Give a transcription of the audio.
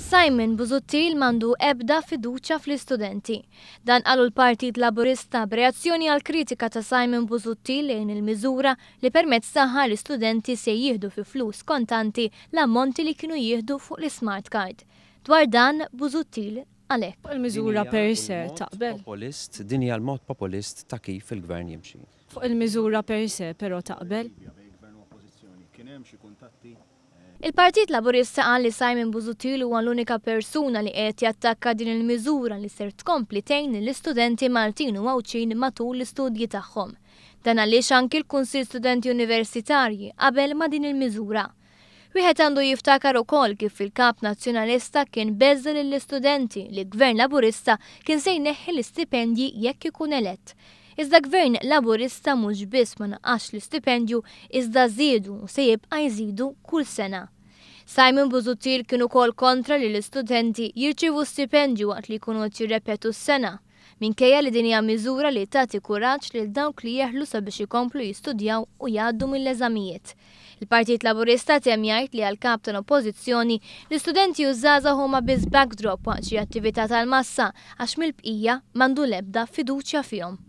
Simon Busuttil m'għandu ebda fiduċja fl-istudenti. Dan qalu l-Partit Laburista b'reazzjoni għal kritika ta' Simon Busuttil lejn il-miżura li permezz tagħha l-istudenti se jieħdu fi flus kontanti l-ammonti li kienu jieħdu fuq l-ismart card. Dwar dan Busuttil qal hekk. Fuq il-miżura per se taqbel? Populist, din hija l-mod populist ta' kif il-gvern jimxi. Fuq il-miżura per se però taqbel? Il-Partit Laburista qal li Simon Busuttil huwa l-unika persuna li qed jattakka din il-miżura li ser tkompli tgħin lill-istudenti Maltin u Għawdxin matul l-istudji tagħhom. Dan għaliex anki l-Kunsill Studenti Universitarji qabel ma' din il-miżura. Wieħed għandu jiftakar ukoll kif il-Kap Nazzjonalista kien beżża' lill-istudenti li Gvern Laburista kien se jneħħi l-istipendji jekk ikun elett. Iżda Gvern Laburista mhux biss ma naqqasx l-istipendju iżda żiedu u se jibqa' jżidu kull sena. Simon Busuttil kien ukoll kontra li l-istudenti jirċievu stipendju waqt li jkunu qed jirrepetu s-sena. Minkejja li din hija miżura li tagħti kuraġġ lil dawk li jeħlu sabiex ikomplu jistudjaw u jgħaddu mill-eżamijiet. Il-Partit Laburista temm jgħid li għall-Kap tal-Oppożizzjoni, l-istudenti u ż-żgħażagħ huma biss backdrop waqt xi attività tal-massa għax mill-bqija m'għandu l-ebda fiduċja fihom.